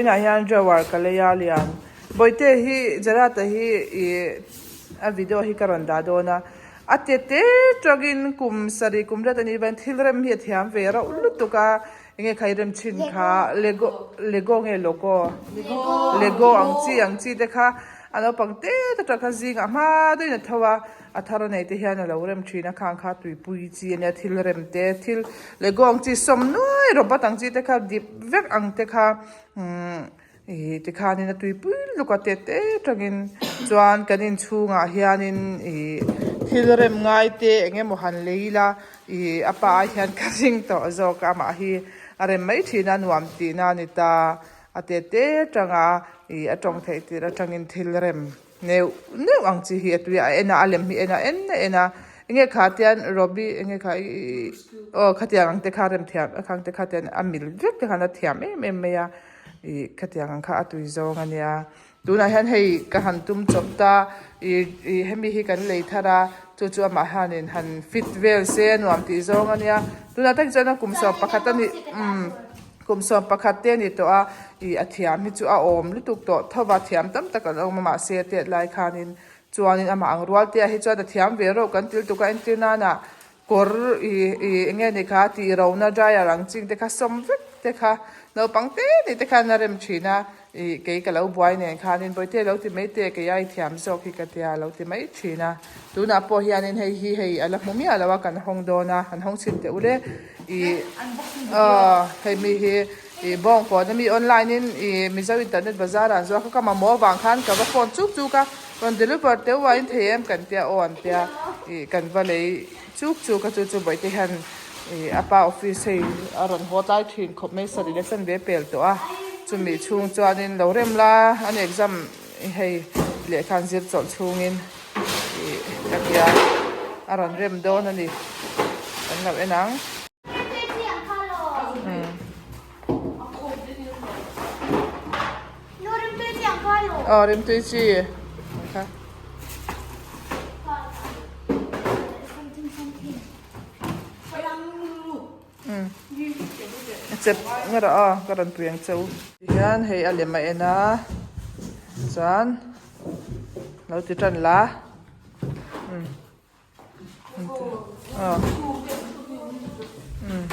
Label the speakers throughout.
Speaker 1: Vawiinah hian drawer ka lei a lian. Bawihte hi Gerard-a hi ih a video hi ka rawn dah dawn a. A tete tawngin kum sarih kum riat a nih vangin thil rem hi a thiam ve rauh lutuk a. Enge kha i rem thin kha lego lego nge logo lego ang chi ang chi te kha a naupang te te tawh kha zingah hma deuhin a tho a a thar a nei te hian a lo rem thin a khang kha tuipui chi ania thil rem te thil lego ang chi sawm nuai robot ang chi te kha dip vek ang te kha umm Ih tikhanin a tuipui lutuk a tet te tangin chuan kan inchhungah hianin ih thil rem ngai te eng emaw han lei ila ih a pa ah hian ka ring tawh zawk a amah hi a rem mai thin a nuam tihna a ni ta a tet te tanga ih a tawng theih tir atangin thil rem. Neuh neuh ang chi hi a tui a, a en a, a lem hi en a, en a en a, enge kha tian Robbie enge kha ih aw khatiang ang te kha rem thiam a khang te kha tian a mil vek te khan a thiam em em mai a, ih khatiang ang kha a tui zawng a nia. Tunah hian hei ka han tum chawp ta ih ih hemi hi kan lei thar a, chu chu amah hianin han fit vel se a nuam tih zawng a nia. Tunah tak chuan a kum sawm pakhat a nih umm. Kum 11 te a ni tawh a, ih a thiam hi chu a awm lutuk tawh tho va, thiam tam tak an awm a mahse a tet lai khanin chuanin amah ang rual te ah hi chuan a thiam ve reuh kan til tuk a entir nana kawr ih ih eng nge ni kha tih rona dryer ang ching te kha sawm vek te kha naupang te ni te khan a rem thin a ih kei ka lo buai nen khanin bawihte lo ti mai teh kei ai thiam zawk hi ka tia lo ti mai thin a tunah pawh hianin hei hi hei a la hmu miah lo a kan hawng dawn a han hawng chhin teh u le. Ih aw hei mi hi ih bawng kawn ami online in ih mizo internet bazar ah an zuar kha ka mamawh avang khan ka va phone chuk chuk a rawn deliver teuh a in thei em kan tia aw an tia ih kan va lei chuk chuk a chu chu bawihte hian ih a pa office hei a rawn haw tlai thin khawp mai sarih leh chanve pel tawh a chumi chhung chuanin lo rem la an exam hei lehkha an zir chawlh chhungin. Ih ka tia a rawn rem dawn a ni kan lo en ang. Aw rimtui chi kha. A chep nge rawh aw ka rawn pui ang che u. Tihian hei a lem a en a chuan. Lo ti tan la. Um. Oh. Um.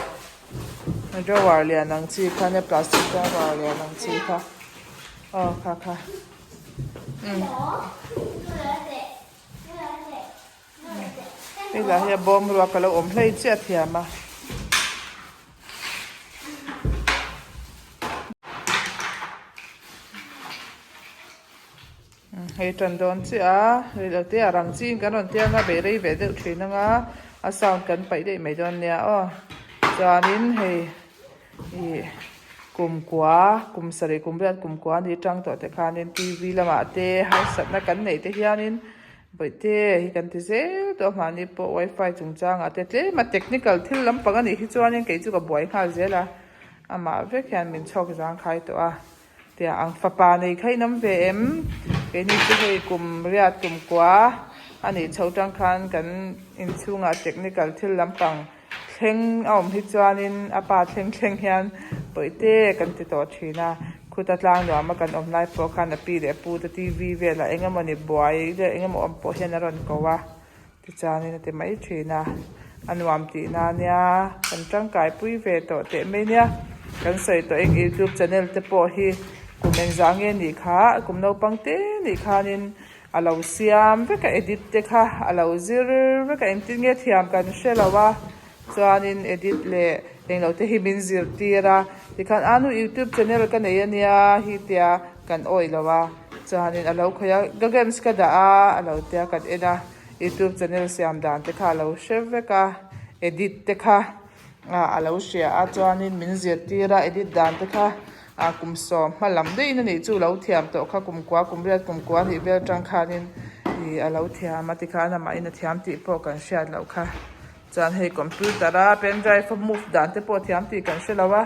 Speaker 1: Drawer lian ang chi kha nia plastic drawer lian ang chi kha. Oh kha kha. Um. Hei lah hi a bawm ruak a lo awm hlei chiah thiam a. Hei tan dawn chiah a, reilote a rang chiin kan rawn tia anga bei rei ve deuh thin anga a sound kan paih daih mai dawn nia aw. Chuanin hei ih kumkua kum sarih kum riat kumkua ni tang tawh te khanin T V lamah te harsatna kan neih te hianin bawihte hi kan ti zel tawh a mahni pawh wifi chungchangah te tlem a technical thil lampang anih hi chuanin kei chu ka buai nghal zel a amah vek hian min chhawk zangkhai tawh a. Tia ang fapa nei kha in awm ve em? Keini chu hei kum riat kum kua a nih chho tang khan kan inchhungah technical thil lampang thleng a awm hi chuanin a pa thleng thleng hian pawihte kan ti tawh thin a. Khuta tlang nuama kan awm lai pawh khan a pi leh a pu te TV velah eng emawni buai leh eng emaw awm pawh hian a rawn ko a. Tichuanin a ti mai thin a, a nuam tihna a nia, kan tangkaipui ve tawh teh mai nia. Kan sawi tawh eng youtube channel te pawh hi kum engzah nge nih kha, kum naupang te nih khanin a lo siam vek a, edit te kha a lo zir vek a, engtin nge thiam kan hre lo a, chuanin edit leh englo te hi min zirtir a, tikhan a nu youtube channel ka nei a nia hi tia kan awih lo a. Chuanin a lo khawih a, ka games ka dah a, a lo tia kan en a, youtube channel siam dan te kha a lo hre vek a, edit te kha a lo hria a, chuanin min zirtir a edit dan te kha ah kum sawm hma lam deuhin a nih chu lo thiam tawh kha kum kua kum riat kum kua nih vel tang khanin ih a lo thiam a tikhan amahin a thiam tih pawh kan hriat loh kha chuan hei computer a pen drive a move dan te pawh thiam tih kan hre lo a.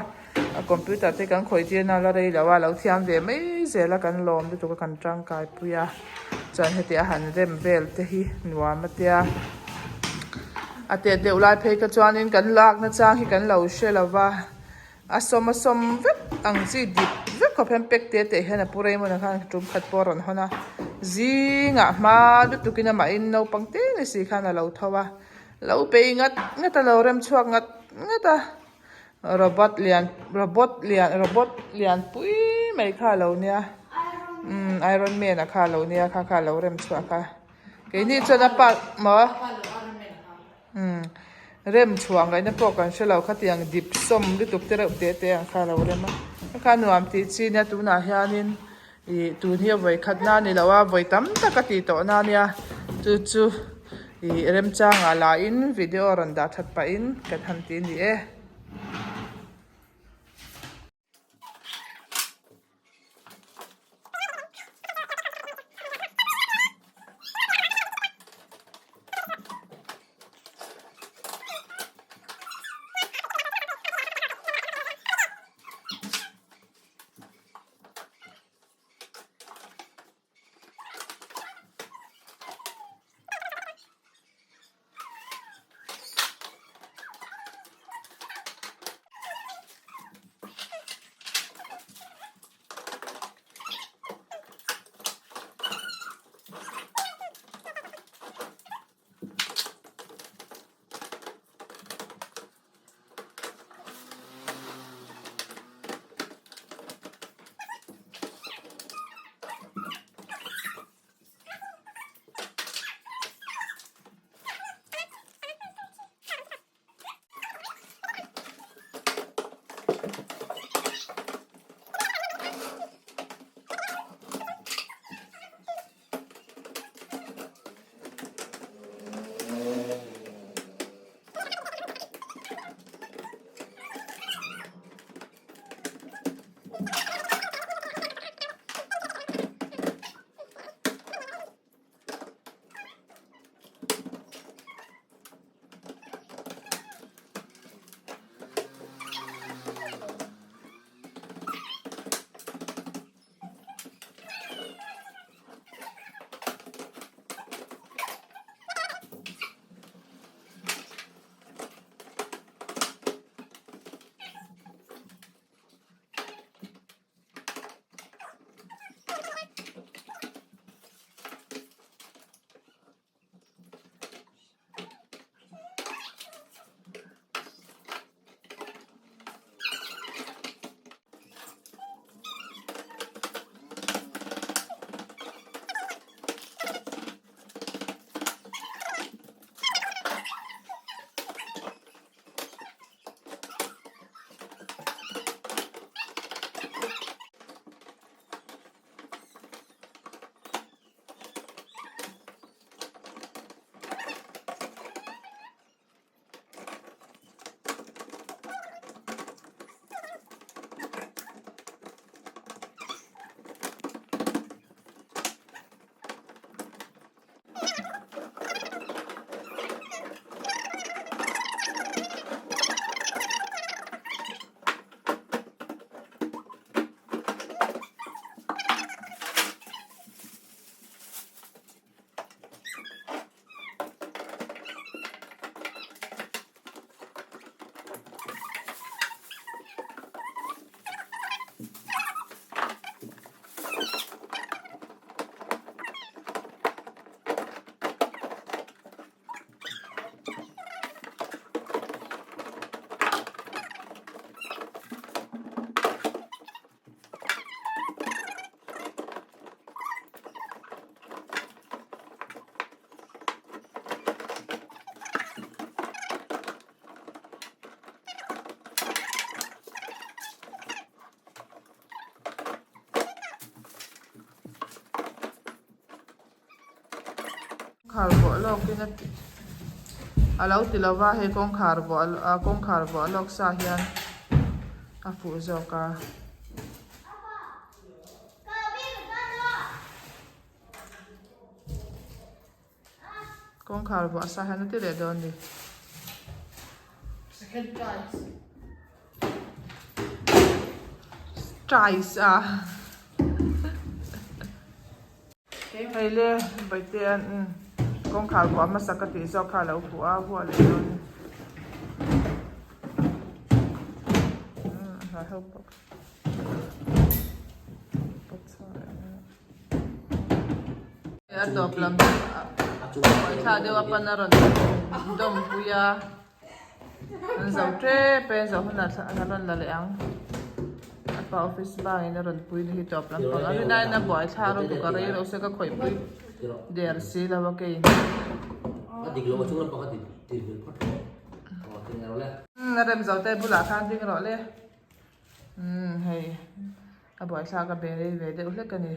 Speaker 1: A computer te kan khawih tir na la rei lo a, lo thiam ve mai zel a kan lawm lutuk a kan tangkai pui a, chuan heti a han rem vel te hi nuam a tia. A tet deuh lai phei kha chuanin kan lakna chang hi kan lo hre lo va. A sawm a sawm vek ang chi dip vek khawp hian pack te teh hian a pu Raymond a khan tum khat pawh a rawn hawn a, zingah hma lutukin amahin naupang te ni si khan a lo tho a, lo pei ngat ngat a lo rem chhuak ngat ngat a, robot lian robot lian robot lian pui mai kha a lo nia umm iron man a kha a lo nia kha kha a lo rem chhuak a, keini chuan a pa maw. Umm rem chhuah ngaihna pawh kan hre lo khatiang dip sawm lutuk te reuh teh teh ang kha a lo rem a kha nuam tih chi nia tunah hianin ih tun hi a vawi khat na ni lo a vawi tam tak a tih tawh na nia chu chu ih remchangah lahin video rawn dah that pahin kan han ti a ni e. Kawngkhar vuah lawk in a ti a lo ti lova hei kawngkhar vuah ah kawngkhar vuah lawk sa hian a fuh zawk a. Kawngkhar vuah sa hian a ti leh dawn ni.
Speaker 2: Second tries.
Speaker 1: Tries a. Hei le Baite an kawngkhar vuah hmasa ka tih zawk kha a lo fuh a vuah leh dawn ni. ho bawk a tawp lam thla deuh a pan a rawn dawm pui a an zo tep e zo hunah a rawn la leh ang a pa office bangin a rawn pui ni hi tawp lam pang a rinaiin a buai thla rawh tuk a rei loh se ka khawih pui der si lo a kei a rem zo te bulah khan ding rawh le umm hei a buaithlak a be rei ve deuh hlek a ni.